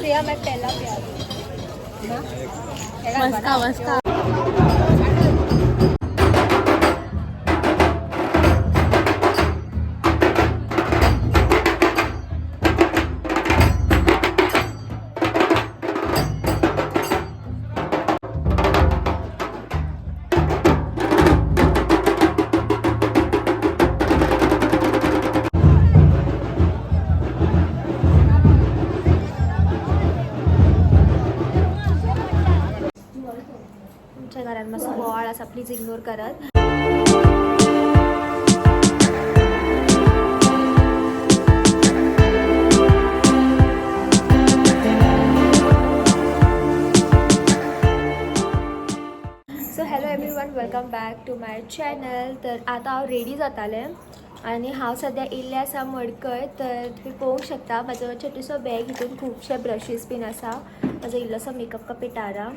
दिया मैं पहला प्यार। मस्का मस्का। तुमच्या घरात मस्त बोवाळ असा, प्लीज इग्नोर करात। So hello everyone, welcome back to my channel. तर आतां हांव रेडी जातालें आनी हांव सद्या येयल्लें आसा मडकय। तर तुमी पळोवंक शकता म्हाजो छोटेसो बॅग, हितून खुबशे ब्रशीस बीन आसा, म्हाजो इल्लोसो मेकअप का पिटारा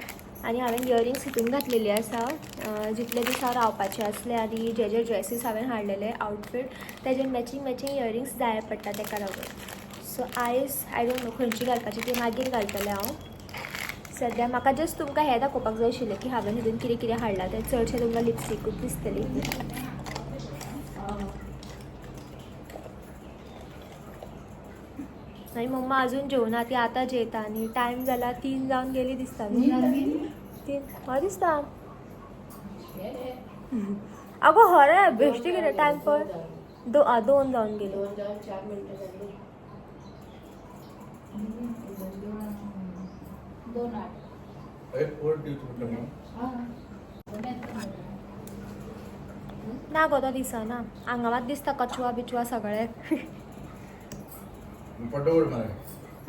आनी हांवें इयरिंग्स हितून घातलेली आसा। जितले दीस हांव रावपाचें आसलें आनी जे जे ड्रेसीस हांवें हाडलेले आउटफीट तेजे मॅचींग मॅचींग इयरिंग्स जाय पडटा तेका लागून। सो आयज I don't know खंयची घालपाची ती, मागीर घालतलें हांव। सद्या म्हाका जस्ट तुमकां हें दाखोवपाक जाय आशिल्लें की हांवें हितून कितें कितें हाडलां तें। चडशें तुमकां लिपस्टिकूच दिसतली। आनी मम्मा अजून जेवना, ती आतां जेयता आनी टायम जाला 3 जावन गेली दिसता न्ही? 3 हय दिसता। आगो हरे, बेश्टी कितें टायम पळय, 2 जावन गेली। 2 जावन 4 मिनटां जाली। 2:08। ना गो, तो दिसना हांगा, मात दिसता कचवा बिचवा सगळे।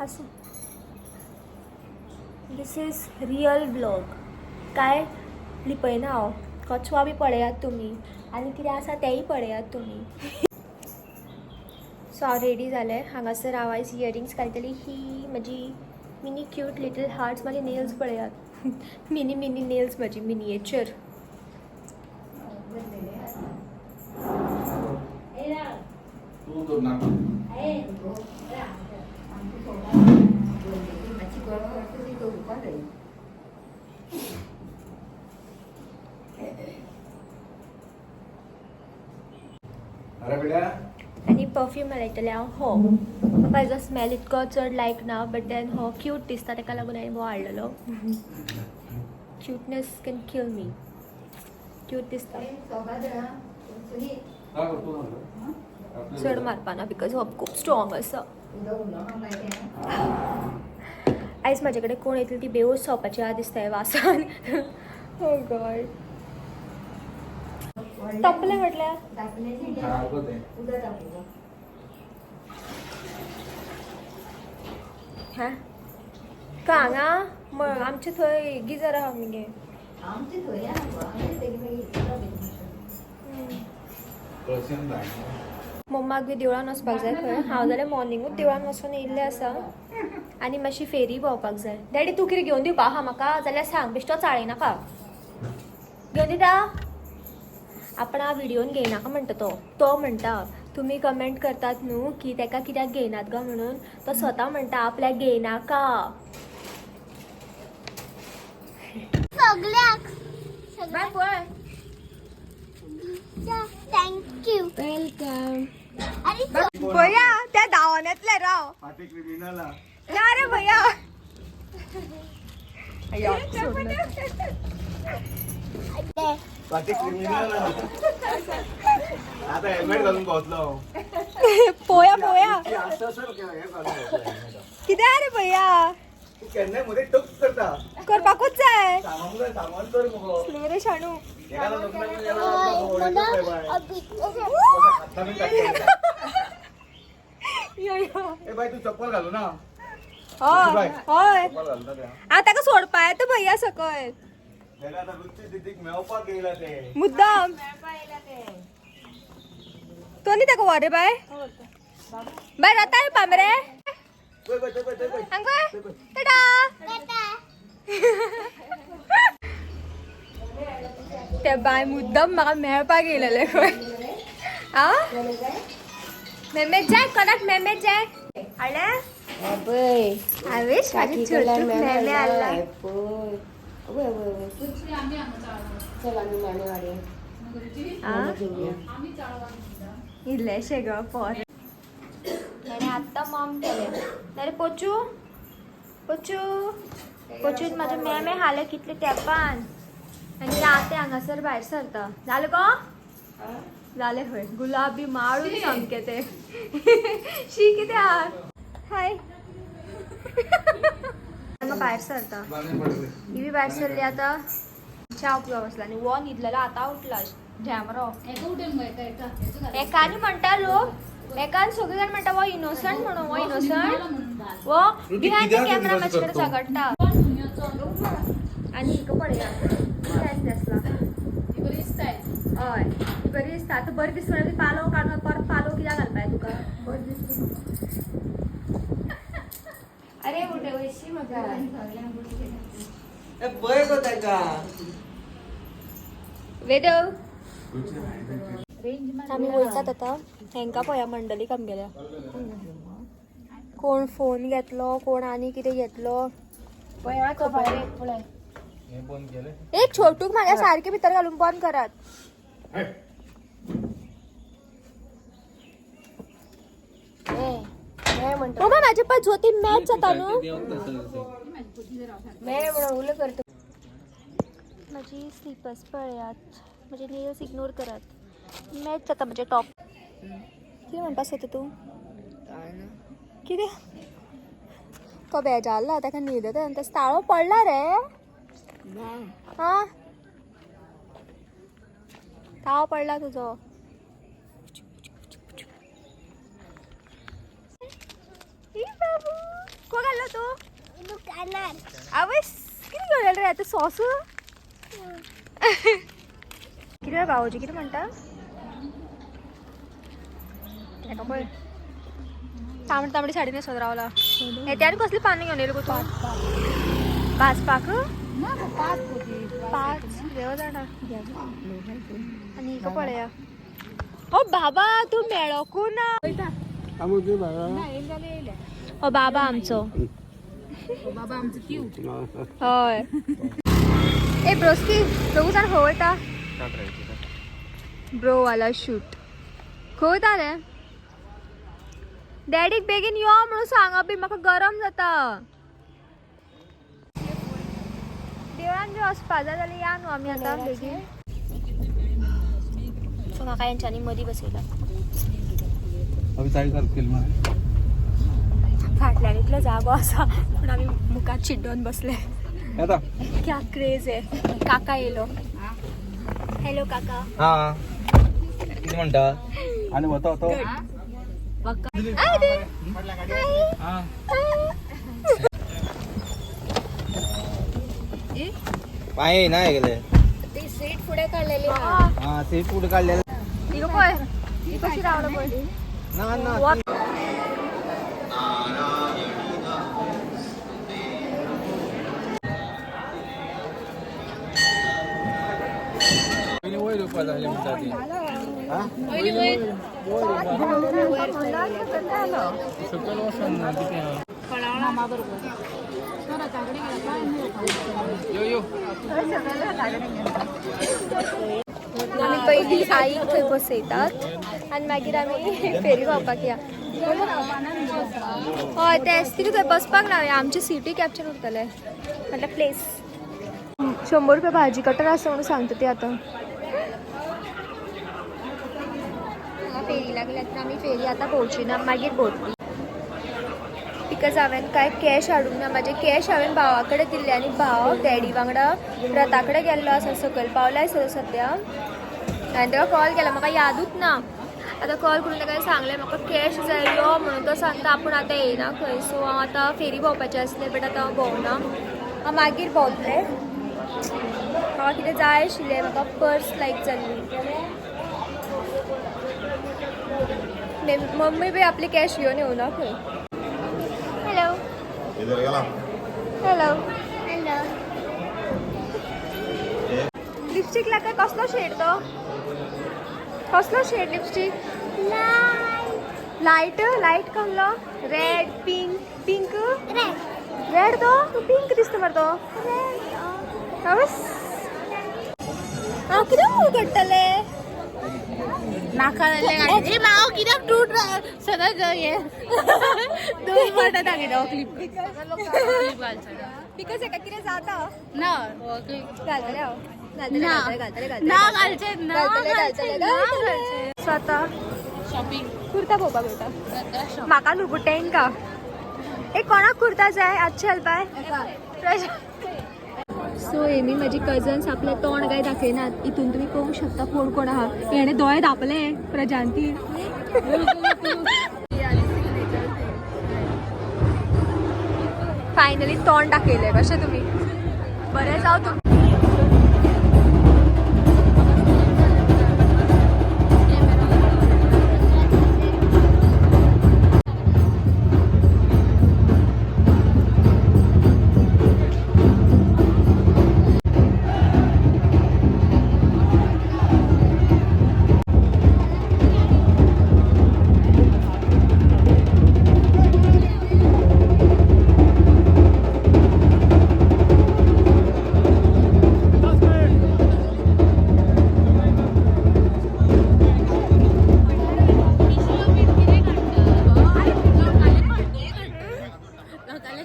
आसूं, this is real vlog, काय लिपयना हांव। कचवा बी पळयात तुमी आनी कितें आसा तेंय पळयात तुमी। सो हांव रेडी जालें, हांगासर हांव आयज इयरिंग्स घालतली। ही म्हजी मिनी क्यूट लिटल हार्ट्स, म्हाजे नेल्स पळयात, मिनी मिनी नेल्स म्हजी मिनिएचर। आनी परफ्यूम लायतलें हांव हो, म्हाका हेजो स्मेल इतको चड लायक ना, बट then हो क्यूट दिसता, तेका लागून हांवें हो हाडलेलो। Cuteness can kill me. Cute दिसता। चड मारपाना because हो खूब स्ट्रॉंग आसा। आयज म्हाजे कडेन कोण येतली ती बेहोश जावपाची आहा दिसता ह्या वासान। ओ गॉड, तापलें म्हटल्यार हा का हांगा आमचे थंय गिजर आहा मगे। मम्माक बी देवळान वचपाक जाय खंय, हांव जाल्यार मॉर्निंगूच देवळान वचून येयल्लें आसा आनी मातशी फेरी भोंवपाक जाय। डॅडी, तूं कितें घेवन दिवपा आहा म्हाका जाल्यार सांग, बेश्टो चाळयनाका। घेवन दिता आपण व्हिडिओन घेयनाका म्हणटा तो, तो म्हणटा तुमी कमेंट करतात न्हू की तेका कित्याक घेयनात गा म्हणून, तो स्वता म्हणटा आपल्याक घेयनाका। सगळ्याक thank you. Welcome. अरे। भैया, त्या धांवन येतले, राव ना रे भैया। आता हेल्मेट घालून पोहोचलो। पोया पोया। कितें रे भैया? तू केन्नाय मध्ये टक करता। करपाकूच जाय। सांगूंक जाय, सांगून कर मुगो। स्लो रे शाणू। एका लग्नाक मला यो यो। ए बाय, तू चप्पल घालू ना। हय हय। चप्पल घालू ना त्या। आतां ताका सोडपा येता भैया सकयल। जाल्यार आतां रुची दिदीक मेळपाक येयला ते। मुद्दाम तो न्ही ताका व्हर रे बाय, बाय रता येवपा मरे। पळय पळय पळय पळय पळय। हांगा टाटा। ते बाय मुद्दम म्हाका मेळपाक येयलेले खंय। आ मेमे जाय कोणाक, मेमे जाय हाडले। हांवें माझे छोटूक मेमे आला. इल्लेशे ग पोर. ताणें आत्तां मॉम केलें. अरे पोचू, पोचू, पोचून म्हाजे मेमे हाले कितले तेंपान. आनी आतां हांगासर भायर सरता. जालें गो? जालें खंय. गुलाबी माळून सामकें तें. शी कितें आहा. हाय, हांगा भायर सरता. ही बी भायर सरली आतां. च्या पिवपाक बसला आनी वो न्हिदलेलो, आतां उठला झेमरो. एकानी म्हणटा लोक, एकान सगळे जाण म्हणटा वो इनोसंट म्हणून. वो इनोसंट, वो बिहायंड the camera म्हाजे कडेन झगडटा. आनी हिका पळया नेसला. हय, ती बरी दिसता आतां. बरी दिसता म्हणल्यार पालो काडून परत पालो कित्याक घालपाय तुका? बरी दिसता. अरे उडवशी म्हाका. पळय गो ताका. वेदव, आमी वयतात आतां. हेंकां पळया, मंडळीक आमगेल्या. कोण फोन घेतलो, कोण आनी कितें घेतलो. पळय हा, खबर पळय. हे बंद केले. एक छोटूक म्हाज्या सारके भितर घालून बंद करात. ए म्हणटा. मम्मा, म्हाजे पळय ज्योती मॅच जाता न्हू. मे म्हणून उलो करता. म्हजी स्लिपर्स पळयात, म्हजे नेल्स इग्नोर करात. मॅच जाता म्हजे टॉप. कितें म्हणपाक सोदता तूं? कितें? तो बेजारला, ताका न्हीद येता आनी ताचो ताळो पडला रे. हा, ताळो पडला तुजो. ई बाबू, खंय घाल्लो तूं? दुकानार. आवयस, कितें घेवन आयलो रे आतां? सॉस कितें? भावोजी कितें म्हणटा ताका पळय. तांबडी तांबडी साडी न्हेसोन रावला. हे आनी कसली पानां घेवन येयलो गो तूं भाजपाक? पांच देव जाणा. आनी हिका पळया. ओ बाबा, तूं मेळोकू ना. ओ बाबा आमचो. हय. ए ब्रोस्की, दोगू जाण खंय वयता? ब्रो वाला शूट. खंय वयता रे? डॅडीक बेगीन यो म्हणून सांग बी, म्हाका गरम जाता. देवळान बी वचपा जाय जाल्यार या न्हू आमी आतां बेगीन. सो म्हाका हेंच्यांनी मदीं बसयला. फाटल्यान इतलो जागो आसा पूण आमी मुखार चिड्डोन बसले. क्या क्रेज आहे. काका येयलो. हॅलो काका. हा, कितें म्हणटा? आनी वता वता. हाय. हा. पांय ना गेले. ती सीट फुडें काडलेली. हा, सीट फुडें काडलेले. हिका पळय, ही कशी रावला पळय. ना ना. पयलीं वयर येवपा जाय आसलें म्हणटा ती. सकयल वचोन ना कितें आहा. यो यो. आमी पयलीं आईक थंय बसयतात आनी मागीर आमी फेरी भोंवपाक या. हय, तेंच. कितें थंय बसपाक ना, आमची सिटूय कॅप्चर उरतले म्हटल्यार प्लेस. 100 रुपया भाजी कटर आसा म्हणून सांगता ती. आतां हांगा फेरी लागल्या तर आमी फेरी आतां भोंवची ना, मागीर भोंवतली. Because हांवें कांय कॅश हाडूंक ना. म्हाजे कॅश हांवें भावा कडेन दिल्ले आनी भाव डॅडी वांगडा रथा कडेन गेल्लो आसा. सकयल पावलाय सर सद्या. हांवें ताका कॉल केला, म्हाका यादूच ना. आतां कॉल करून ताका सांगलें म्हाका कॅश जाय यो म्हणून. तो सांगता आपूण आतां येयना खंय. सो हांव आतां फेरी भोंवपाचें आसलें, बट आतां हांव भोंवना, हांव मागीर भोंवतलें. म्हाका कितें जाय आशिल्लें, म्हाका पर्स लायक जाल्ली. मम्मी बी आपली कॅश घेवन येवना खंय. हॅलो. हॅलो. हॅलो. लिपस्टीक लागता. कसलो शेड तो? कसलो शेड लिपस्टीक? लायट लायट कसलो? Red, pink? पिंक रेड तो तू पिंक दिसता मरे तो. हांव कितें उगडटले नाका जाल्लें हांव कित्याक तूं सदांच हे दोन पडटा दाखयता हो क्लिप क्लिप घालचो because हेका कितें जाता. ना हो क्लिप घालतले हांव. घालतले ना. घालतले घालतले ना घालचें ना घालतले घालचें घालतले ना घालतले. घालचें. सो आतां शॉपिंग कुर्ता पळोवपाक वयता. म्हाका न्हू तेंका एक कोणाक कुर्ता जाय आज चल बाय. सो हेमी माझी कजन्स आपले तोंड काय दाखयनात. इतून तुमी पळोवंक शकता कोण कोण आहा. हेणे दोळे धापले प्रजांती. फायनली तोंड दाखयले कशें तुमी बरें जावं तुम.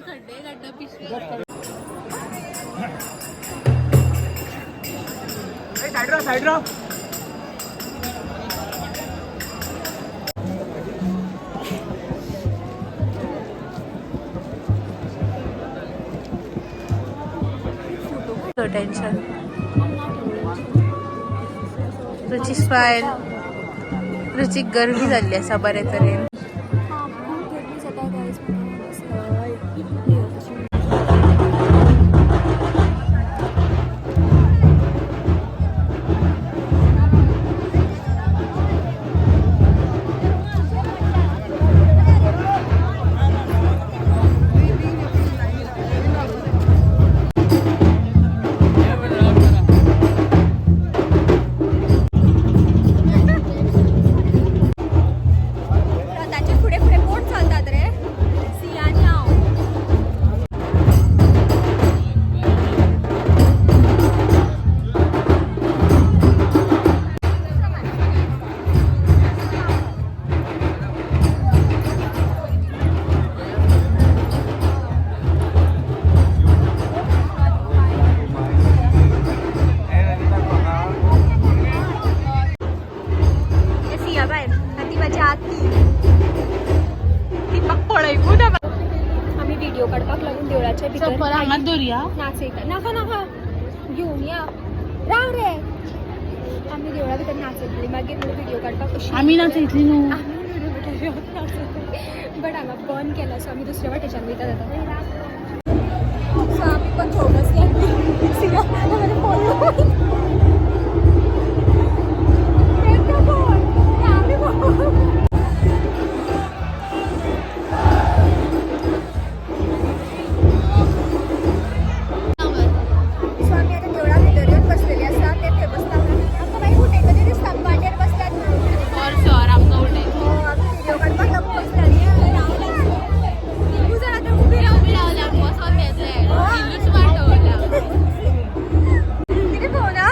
खड्डे काडटा पिशवी. सायड राव. टेन्शन रुची स्मायल. रुचीक गरमी जाल्ली आसा बरे तरेन. खूब गरमी जाता गायज. ताचे फुडें फुडें कोण चलतात रे? सिया आनी हांव. हे सिया बाय आनी ती म्हाजी आती. ती म्हाका पळयकूच ना. आमी व्हिडिओ काडपाक लागून देवळाच्या भितर चप्पल हांगाच दवरुया. नाचयता. नाका नाका घेवन या राव रे. आमी देवळा भितर नाचयतली मागीर म्हणून व्हिडिओ काडपाक अशी. आमी नाचयतली न्हू. आमी व्हिडिओ नाचयतली बट हांगा बंद केला. सो आमी दुसऱ्या वाटेच्यान वयतात आतां. सो आमी पण थंय बसले. सिया पडलो. तेंका कोण आमी कोण. सो आमी आतां देवळा भितर येवन बसलेली आसा. ते थंय बसता. आमकां मागीर उठयतले दिसता आमी वाटेर बसल्यात म्हणून. फॉर शुअर आमकां उठयतली. हो, आमी व्हिडिओ काडपाक लागून बसल्यात. तिगूय जाण आतां उबी रावली. उबी रावल्या, बसोन घेतले. इल्लूच वाट दवरल्या. कितें पळोवना.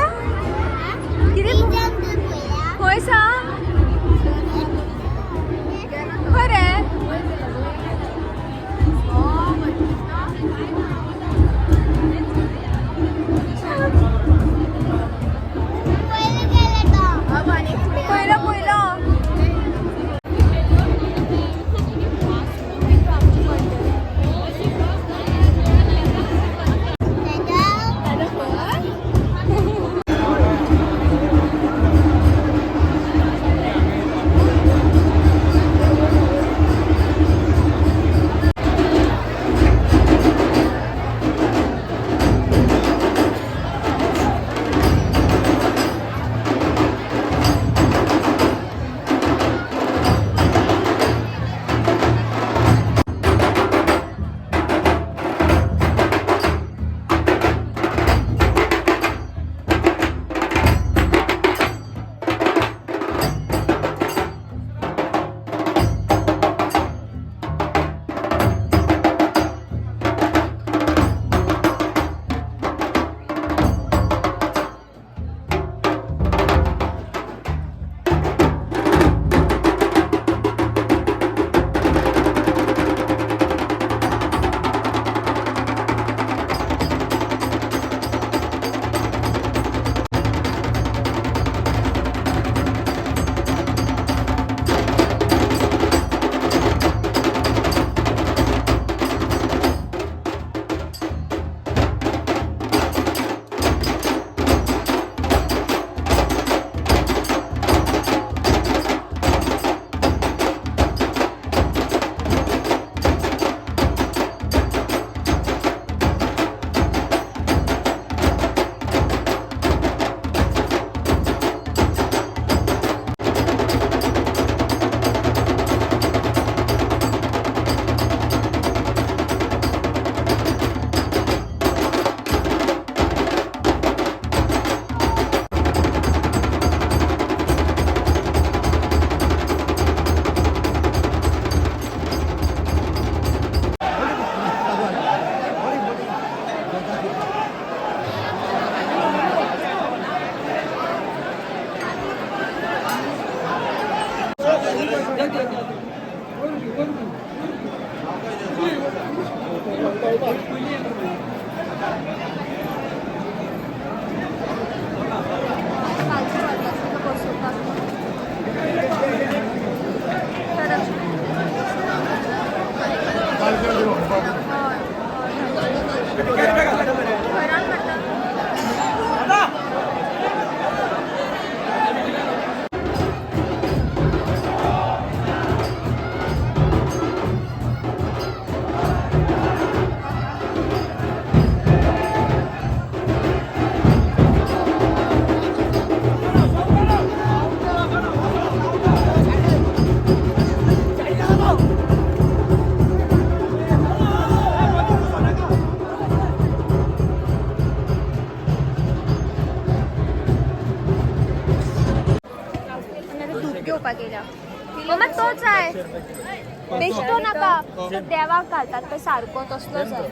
रुपया. बेश्टो नाका, तो देवाक घालतात तो सारको तसलो जाय.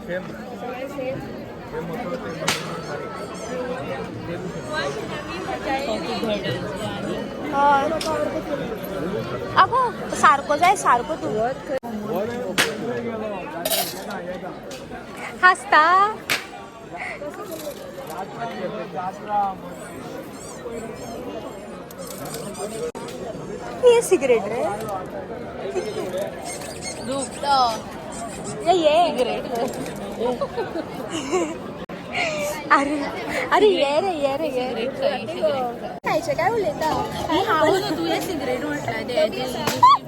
सेम सेम मोठो ते हय अगो, सारको जाय सारको. तूं हासता. हे सिगरेट रे. ये ये अरे अरे, ये रे ये रे ये रे. खायचे काय उलयता? हांव न्हू, तुवें सिगरेट म्हटल्यार ते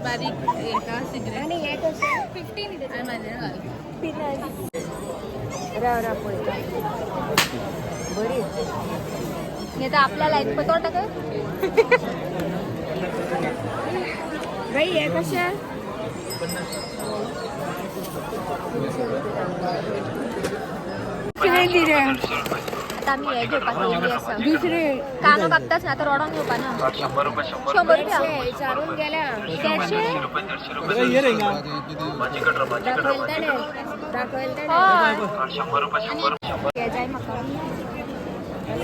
बारीक येता सिगरेट. आनी हे कशें? 15. आनी म्हाजेर घाल. पिनट. राव राव, पळयता. बरी हे तर आपल्या लायक पतोड टाक बाई. हे कशें? आता आमी हे घेवपाक येयल्ली आसा. दुसरे कानो कापताच ना, आतां रोडोन घेवपा ना. 100 रुपये, 100. 100 रुपया. विचारून गेल्या. देडशे. ये रे. हय. 100 रुपये, 100, 100. हे जाय म्हाका.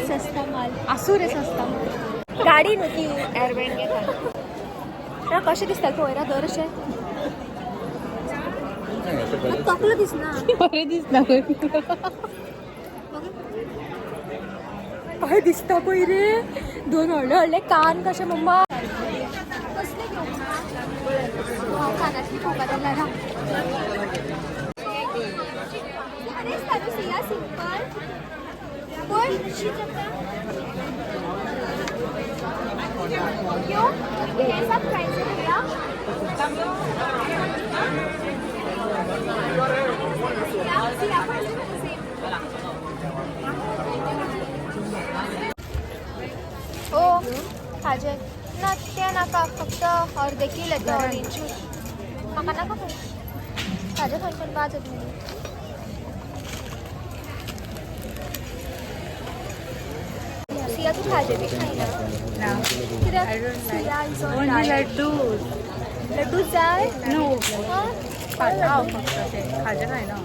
सस्ता माल आसूं रे, सस्ता माल. गाडी न्हू ती, एअरबँड घेता. कशें दिसता पळयरा दर अशें तकलो दिसना. बरें दिसना. काय दिसता पळय रे, दोन व्हडले व्हडले कान कशे. मम्मा, कसले घेवंक ना? हांव कानांतली पळोवपाक जाल्यार बरें दिसता न्हू सिया? सिंपल पळय. क्यों, कैसा प्राइस है भैया? सिया सिया पण सेम. हो, खाजे ना ते नाका. फक्त अर्दे कील येता ऑरेंजूच म्हाका नाका. खाजे खावन पण वाज येता. सिया, तूं खाजे बी खायना कित्याक? Siya is on only diet. Laddu. Laddu जाय. न्हू. हां. खाता हांव फक्त ते खाजें खायना.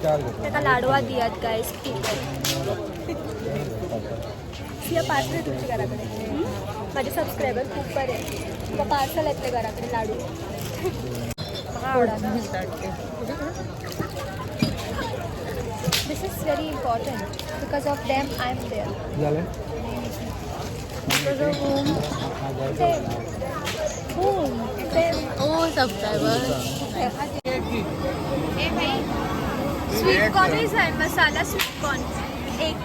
ताका लाडवा दियात गायस. सिया, पार्सल आहे तुमच्या घराकडे. माझे सबस्क्रायबर खूप बरे, तुका पार्सल येतले घराकडे लाडू. म्हाका आवडना. This is very important. Because of them I am there. झालं. Because of whom? Them. Whom? Them. O subscriber. Sweet कॉर्नूय जाय. मसाला स्वीट कॉर्न एक.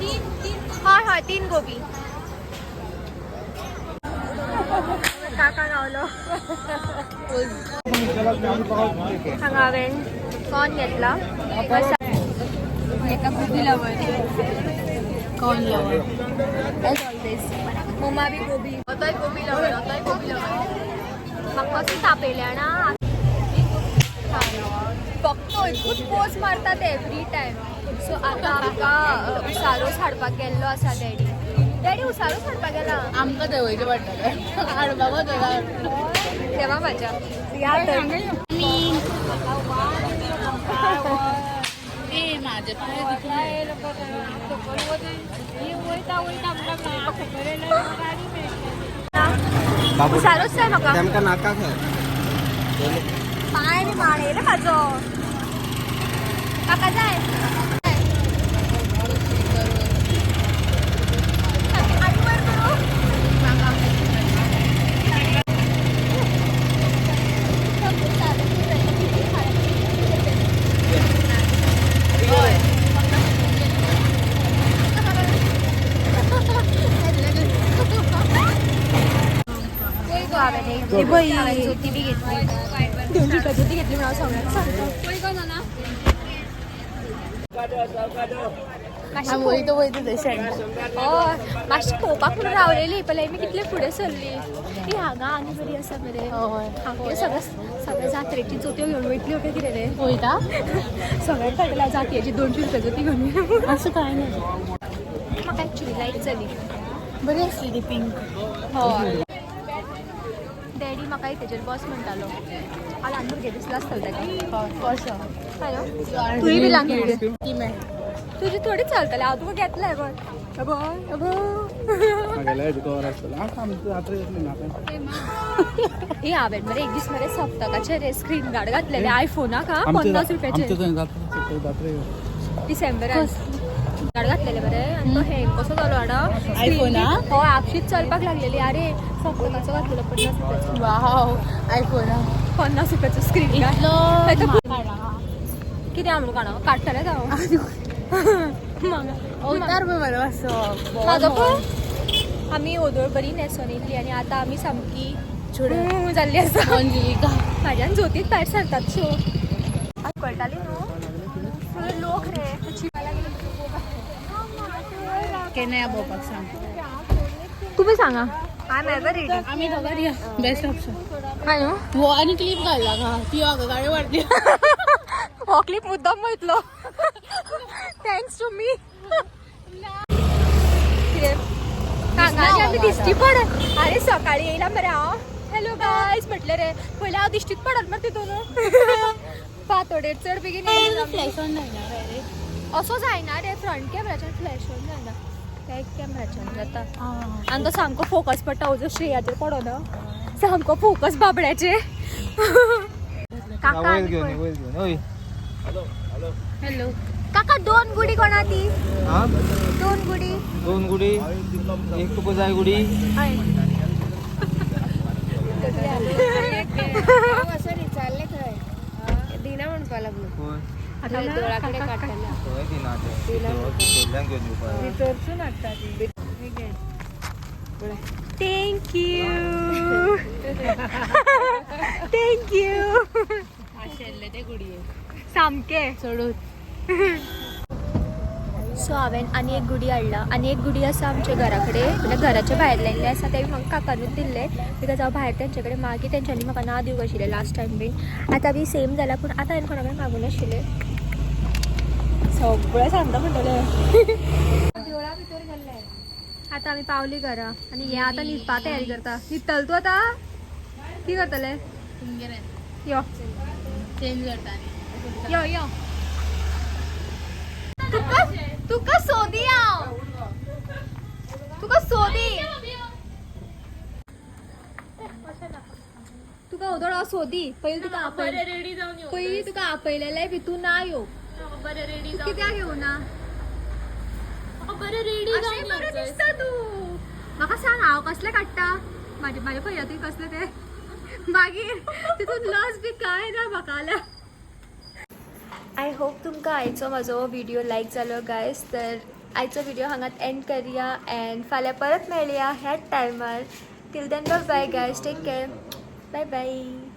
तीन तीन. हय हय, तीन गोबी. काका गावलो. हांगा हांवें कॉर्न घेतला. एका gobi lover, corn lover. As always, mama be gobi. आतांय गोबी लवर, आतांय गोबी लवर. म्हाका कसो तापयलें ना. फक्त एकूच पोज मारतात एवरी टायम. सो आतां आमकां उसारोस हाडपाक गेल्लो आसा डॅडी. डॅडी उसारोस हाडपाक गेला. आमकां थंय वयचें पडटलें हाडपाक वतलो. तेव्हा म्हाज्या या तर. ए, म्हाजे पांय दुखले. उसारोच जाय म्हाका. तेमकां नाका खंय. पांय बी माणयले म्हाजो. काका जाय. आनी वर करूं. हांवें जोती बी घेतली. 2 रुपया जोती घेतली म्हणून हांव सगळ्यांक सांगता. मातशी हांव वयता वयता थंय शेणटा. हय, मातशी पळोवपाक म्हणून रावलेली, पळय मी कितले फुडें सरली. ही हांगा आनी बरी आसा मरे. हय. हांगा सगळ्या सगळ्या जात्रेची जोत्यो घेवन वयतल्यो काय कितें रे? वयता. सगळ्यांक कळटलें जात्याची 200 रुपया जोती घेवन. असं काय नाही. म्हाका एक्चुली लायक जाली. बरी आसली ती पिंक. हय. डॅडी म्हाका हितेचेर बस म्हणटालो. हांव ल्हान भुरगें दिसलां आसतलें ताका. कसो? हय न्हू? तुंय बी ल्हान भुरगें. तुजी थोडी चलतलें, हांव तुका घेतलें पळय. अबय अबय. म्हागेले कवर आसतलो आतां आमची जात्रा येतली ना आतां. हे हांवें मरे एक दीस मरे सप्तकाचे रे स्क्रीन गार्ड घातलेले आयफोनाक. हा, आमचे 50 रुपयाचे. आमचे थंय जात्रा जात्रा येवं. डिसेंबरान गार्ड घातलेले मरे आनी तो हँग कसो जालो हाडा. आयफोनाक? हय, आपशीच चलपाक लागलेली. अरे, सप्तकाचो घातलेलो 50 रुपयाचो. वाव, आयफोना. 50 रुपयाचो स्क्रीन गार्ड. इतलो. कितें म्हणून काडा काडटलें हांव. अवतार पळय बरो असो. म्हाजो पळय. आमी ओदोळ बरी न्हेसोन येयल्ली आनी आतां आमी सामकी जाल्ली आसा. अंजलिका. म्हाज्यान ज्योतीच भायर सरतात सो कळटाली न्हू फूल लोक रे. केन्ना या भोंवपाक सांग. तुमी सांगा, I am ever ready. आमी दोगां या, बेस्ट ऑप्शन. हय न्हू? हो, आनी क्लिप घालला का ती म्हाका गाडी वाटली. हो क्लिप मुद्दाम वयतलो, thanks to me. कितें हांगा आमी दिश्टी पड. अरे, सकाळी येयला मरे हांव, हॅलो गायज म्हटलें रे. पयलीं हांव दिश्टीत पडत मरे तितून. फांतोडेर चड बेगीन येयले आमी. फ्लॅश ऑन जायना काय रे? असो जायना रे, फ्रंट कॅमेराच्यान फ्लॅश ऑन जायना, बॅक कॅमेराच्यान जाता. आनी तो सामको फोकस पडटा हो जो श्रेयाचेर पडना सामको फोकस बाबड्याचे. काका वयर आनी घेवन पळय. वयर घेवन हय. हॅलो. काका, दोन गुडी कोणा ती? हा. दोन गुडी. दोन गुडी, एक तुका जाय गुडी. हय. खंय? आता खंय दिना ते भितरल्यान घेवन येवपा. Thank you, thank you. आशिल्ले ते गुडये. सामके. चडूच. सो हांवें आनी एक गुडी हाडला. आनी एक गुडी आसा आमच्या घरा कडेन, म्हणल्यार घराच्या भायर लायिल्ले आसा. ते म्हाका काकानूच दिल्ले because हांव भायर तेंचे कडेन मागीर तेंच्यांनी म्हाका ना दिवंक आशिल्लें लास्ट टायम बीन. आतां बी सेम जाला, पूण आतां हांवें कोणा कडेन मागूं नाशिल्लें. सगळें सांगता म्हणटलें. आतां आमी पावली घरा आनी हे आतां न्हिदपा तयारी करता. न्हिदतलें तूं आतां? कितें करतलें? यो. चेंज करता न्ही. यो यो, तुका तुका सोदी हांव, तुका सोदी, तुका ओदोळ हांव सोदी. पयलीं तुका आपय, पयलीं तुका आपयलेलें बी तूं ना यो. तूं कित्याक येवना? अशें बरें दिसता तूं. म्हाका सांग, हांव कसलें काडटा म्हाजे म्हाजे पळया तुवें कसलें तें. मागीर तितून लस बी कांय ना म्हाका जाल्यार. I hope तुमकां आयचो म्हाजो व्हिडिओ लायक जालो गायज. तर आयचो व्हिडिओ हांगात एंड करया अँड फाल्यां परत मेळया ह्याच टायमार. Till then, bye guys, take care, bye bye.